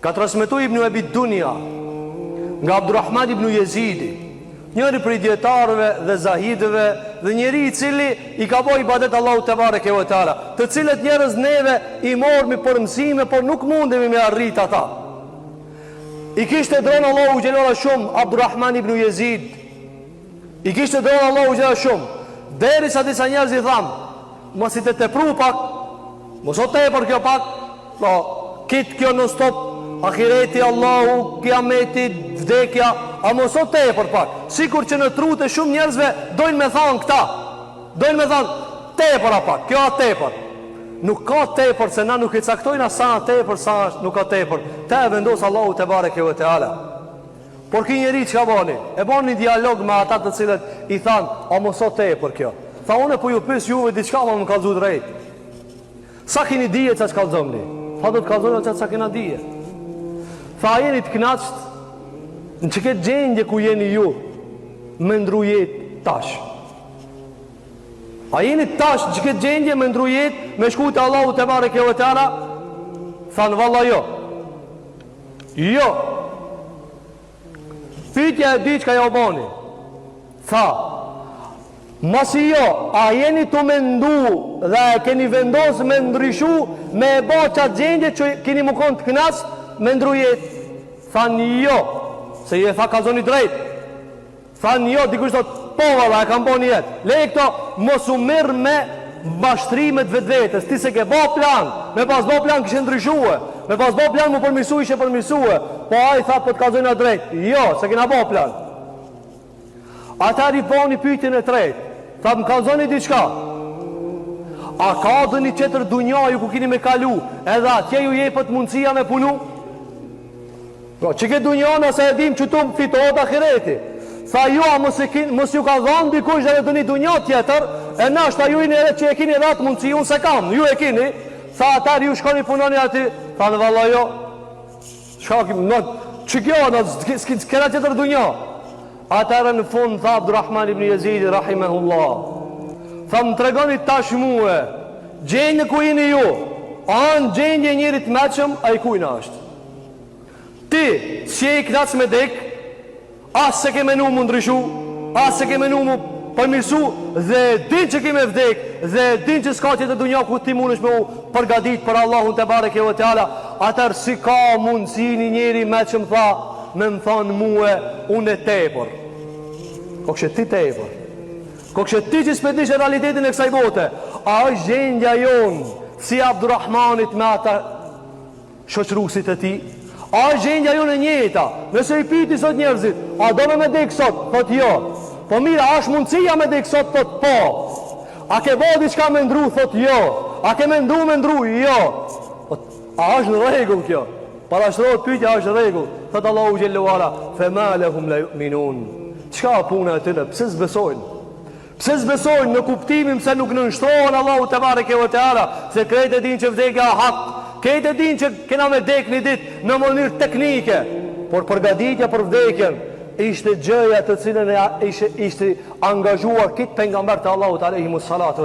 Ka transmetu Ibnu Ebi Dunja nga Abdurrahman ibn Jezidi, njëri prej dijetarëve dhe zahidëve dhe njeri i cili i ka bo ibadet Allahut tebareke ve teala, të cilët njerëz neve i mormi për mësime, por nuk mundemi me arrit ata. I kishte dhënë Allahu xhelle ve ala shumë Abdurrahman ibn Jezid. I kishte dhënë Allahu xhelle ve ala shumë. Derisa disa njerëz i thanë, mos je tu tepru pak, mos o tepër kjo pak, po, kit kjo non stop, ahireti, Allahu, kiameti, vdekja, a mos o tepër pak. Sikur që në trutë e shumë njerëzve dojnë me thanë këta, dojnë me thanë tepër a pak, kjo a tepër. Nuk ka tepër se na nuk e caktojna sa a tepër, sa nuk ka tepër. Ta e vendos Allahu tebareke ve teala. Por ky njeri çka bani? E bani një dialog me ata të cilët i thanë, a mos o tepër kjo? Tha unë po ju pys juve diçka ma më kallzu drejt. Sa keni dije qaq kallzomni? Tha do të kallzojmë qaq sa kena dije. Tha a jeni të knaqt në qëkëtë gjendje ku jeni ju me ndru jetë tash. A jeni tash në qëkëtë gjendje me ndru jetë me shku te Allahu tebareke ve teala? Thanë valla jo. Jo. Pyetja e dytë çka jau bani. Tha, masi jo, a jeni tu mendu dhe e keni vendos me ndryshu me e ba qatë gjendje që keni me konë të knaqt me ndru jetë? Thanë jo, se ju e tha kallzoni drejt. Thanë jo, dikush thot, po valla, e kam bo nijet. Leje këto, mos u merr me mashtrimet vetvetes. Ti s'e ke bo plan, me pas bo plan kishe ndryshue. Me pas bo plan m'u përmirësu ishe përmirësue. Po ai tha po të kallzojna drejt. Jo, s'e kena bo plan. Atëherë i bani pyetjen e tretë. Tha më kallzoni diçka. A ka ndonjë tjetër dunja ju ku kini me kalu, edhe atje ju jepet mundësia me punu? Pra, që këtë dunja nëse e dim që tu fitohet ahireti. Tha ju, a mos, e kin, mos ju ka dhanë dikush edhe ndonjë dunja tjetër, e nashta ju jeni edhe që e kini edhe atë mundësi, unë s'e kam, ju e kini, tha atëherë ju shkoni punoni aty, thanë valla jo, shka kim, në, që kjo, në, s'kena tjetër dunja. Atëherë në fund, tha Abdurrahman ibn Jezidi, rahimehullah, tha më tregoni tash mue, gjendja ku jeni ju, a në gjendje njerit t'meçëm, a i kujna është? Ti, s'je i knaq me dek, as s'e ke menu mu ndryshu, as s'e ke menu mu përmirësu, dhe e din që ke me vdek, dhe e din që s'ka tjetër dunja ku ti mundesh me u përgadit për Allahun tebareke ve teala, atëherë si ka mundësi një njeri i meçëm tha, me më thanë mue, unë e tepër. Kokshe ti tepër. Kokshe ti që s'pe dishe realitetin e kësaj bote, a është gjendja jonë si Abdurrahmanit me ata shoqëruesit e tij? A është gjendja jonë e njëjta? Nëse i pyti sot njerëzit, a do me me dek sot? Thot jo. Po mirë, a është mundësia me dek sot? Thot po. A ke bo diçka me ndru? Thot jo. A ke mendu me ndru? Jo. Po, a është në rregull kjo? Parashtrohet pyetja, a është në rregull? Thot Allahu xhelle ve ala, "Fe ma lehum la yu'minun." Çka puna e tyre? Pse s'besojnë? Pse s'besojnë në kuptimin pse nuk nënshtrohen Allahut tebareke ve teala, se krejt e dinë që vdekja a hak, krejt e dinë që kena me dek një ditë në mënyrë teknike, por përgatitja për vdekjen ishte gjëja të cilën e ishte, ishte angazhuar krejt pejgamberët e Allahut alejhimus salatu.